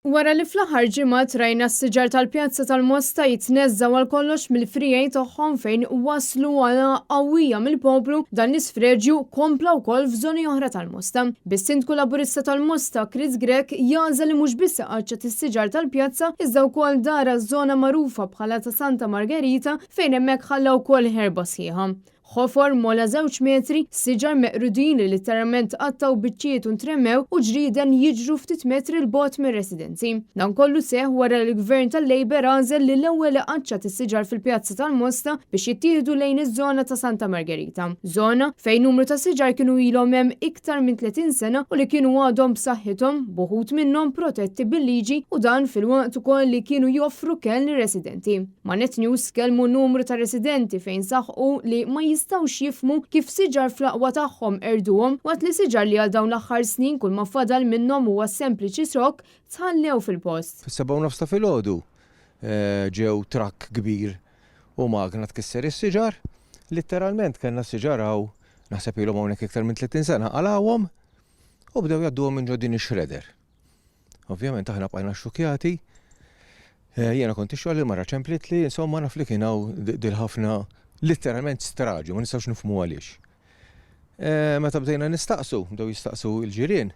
Wara li fl-aħħar ġimgħat rajna s-siġar tal-Pjazza tal-Mosta jitneżżgħu għal kollox mill-friegħi tagħhom fejn waslu għal qawwija mill-poplu, dan l-isfreġju kompla wkoll f'żoni oħra tal-Mosta. Bis-Sindku Laburista tal-Mosta, Chris Grech, jagħżel li mhux biss iqaċċat is-siġar tal-pjazza iżda wkoll dar għaż-żona magħrufa bħala ta' Santa Margherita fejn hemmhekk ħalla wkoll ħerba sħiħa. Ħofor m'ogħla żewġ metri, siġar meqrudin li litteralment tqattgħu biċċiet u ntremew u ġrieden jiġru ftit metri 'l bogħod mir-residenzi. Dan kollu seħħ wara li l-Gvern tal-Labour għażel li l-ewwel iqaċċat is-siġar fil-Pjazza tal-Mosta biex jittieħdu lejn iż-żona ta' Santa Margherita. Żona fejn numru ta' siġar kienu ilhom hemm iktar minn 30 sena u li kienu għadhom b'saħħithom, b'uħud minnhom protetti bil-liġi u dan filwaqt ukoll li kienu joffru kenn lir-residenti. Ma' Net News tkellmu numru ta' residenti fejn saħqu li ma jistgħux jifhmu kif siġar fl-aqwa tagħhom qerduhom waqt li siġar li għal dawn l-aħħar snin kull ma fadal minnhom huwa sempliċi xokk tħallew fil-post. Fis-sebgħa u nofs ta' filgħodu ġew trakk kbir u magna tkisser is-siġar. Litteralment kellna s-siġar hawn, naħseb ilhom hawnhekk iktar minn 30 sena, qalgħuhom u bdew jgħadduhom minn ġo din ix-shredder. Ovvjament aħna bqajna xxukkjati. Eh, jiena kont ix-xogħol il-mara ċemplitli, insomma naf li kien hawn dil-ħafna litteralment straġi, ma nistgħux nifhmu għaliex. Eh, meta bdejna nistaqsu, bdew jistaqsu l-ġirien,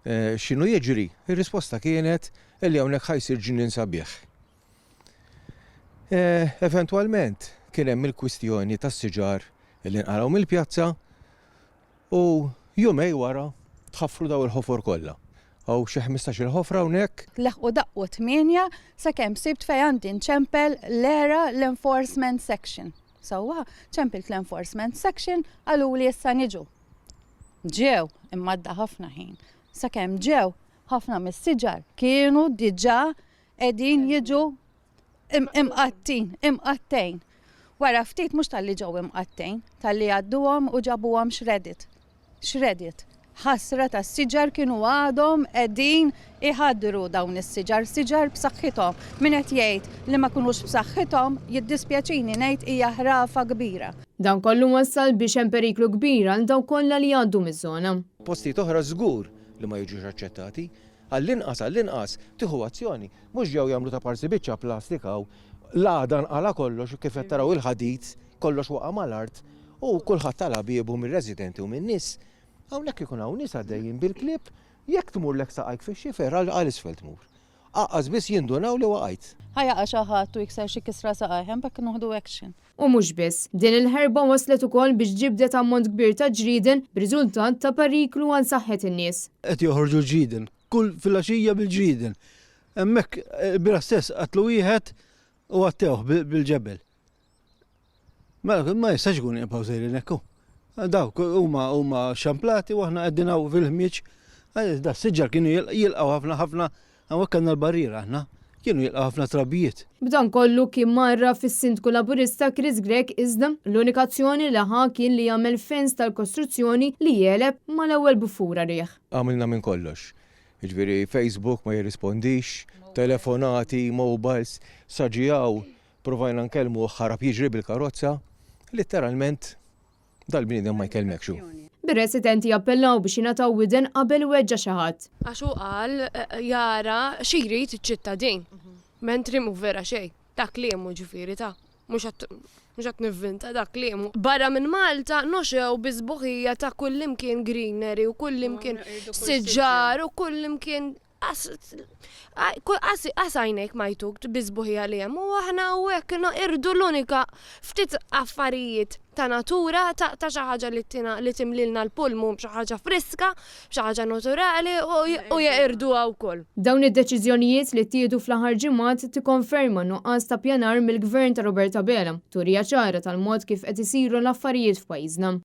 eh, x'inhu jiġri, ir-risposta kienet li hawnhekk ħajsir ġnien sabiħ. Eventwalment kien hemm il-kwistjoni tas-siġar li nqalgħu mill-pjazza U jumej wara tħaffru daw il-ħofor kollha. Hawn xi 15-il ħofra hawnhekk. Leħqu daqqu t-tmienja sakemm sibt fejn għandi nċempel l-ERA l-Enforcement Section. Sewwa, ċempilt l-Enforcement Section qaluli issa niġu. Ġew, imma għadda ħafna ħin. Sakemm ġew, ħafna mis-siġar kienu diġà qegħdin jiġu Imqattin, imqattejn. Wara ftit mhux talli ġew imqattejn, talli għadduhom u ġabuhom shredded. Shredded. Ħasra tas-siġar kienu għadhom qegħdin iħaddru dawn is-siġar, siġar b'saħħithom. Min qed jgħid li ma kinux b'saħħithom, jiddispjaċini ngħid hija ħrafa kbira. Dan kollu wassal biex hemm periklu kbir għal dawk kollha li jgħaddu miż-żona. Postijiet oħra żgur li ma jiġux aċċettati. Għall-inqas, għall-inqas, tieħu azzjoni. Mhux ġew jagħmlu taparsi biċċa plastik hawn, l-għada nqala' kollox u kif qed taraw il-ħadid, kollox waqa' mal-art u kulħadd tala' biebu mir-residenti u min-nies. Hawnhekk ikun hawn nies għaddejjin bil-klieb, jekk tmurlek saqajk fix-xifer għal isfel tmur. Aqqas biss jindunaw li waqajt. Ħa jaqa' xi ħadd u jikser xi kisra saqajh, hemmhekk noħdu action. U mhux biss. Din il-ħerba waslet ukoll biex ġibdet ammont kbir ta' ġrieden b'riżultat ta' periklu għal saħħet in-nies. Qed joħorġu l-ġrieden, kull filgħaxija bil-ġrieden. Hemmhekk ilbieraħ stess qatlu wieħed u għattewh bil-ġebel. Mela ma jistax ikun jibqgħu sejrin hekk hu. Dawk huma huma xamplati u aħna qegħdin hawn fil-ħmieġ. Da siġar kienu jilqgħu ħafna ħafna hawnhekk għandna l-barriera aħna, kienu jilqgħu ħafna trabijiet. B'dan kollu kien mgħarraf is-Sindku Laburista Chris Grech iżda l-unika azzjoni li ħa kien li jagħmel fence tal-kostruzzjoni li jegħleb mal-ewwel buffura riħ. Għamilna minn kollox. Jiġifieri Facebook ma jirrispondix, telefonati, mobiles, sa ġie hawn provajna nkellmuh ħarab jiġri bil-karozza, litteralment Dal-bniedem ma jkellmekx hu. Bir-residenti jappellaw biex jingħataw widen qabel iweġġa' xi ħadd. Għax hu qal jara xi jrid iċ-ċittadin. Mentri mhu vera xejn. Dak kliemu ġifieri ta' mhux qed mhux qed nivvinta dak kliemu. Barra minn Malta noxew bis-sbuħija ta' kullimkien greenery u kullimkien siġar u kullimkien Qas għajnejk ma jtuk bis-sbuħija li hemm u aħna hawnhekk noqirdu l-unika ftit affarijiet ta' natura ta' xi ħaġa li tina li timlilna l-pulmun b'xi ħaġa friska, b'xi ħaġa naturali u jeqirduha wkoll. Dawn id-deċiżjonijiet li ttieħdu fl-aħħar ġimgħat tikkonferma n-nuqqas ta' pjanar mill-Gvern ta' Robert Abela, turija ċara tal-mod kif qed isiru l-affarijiet f'pajjiżna.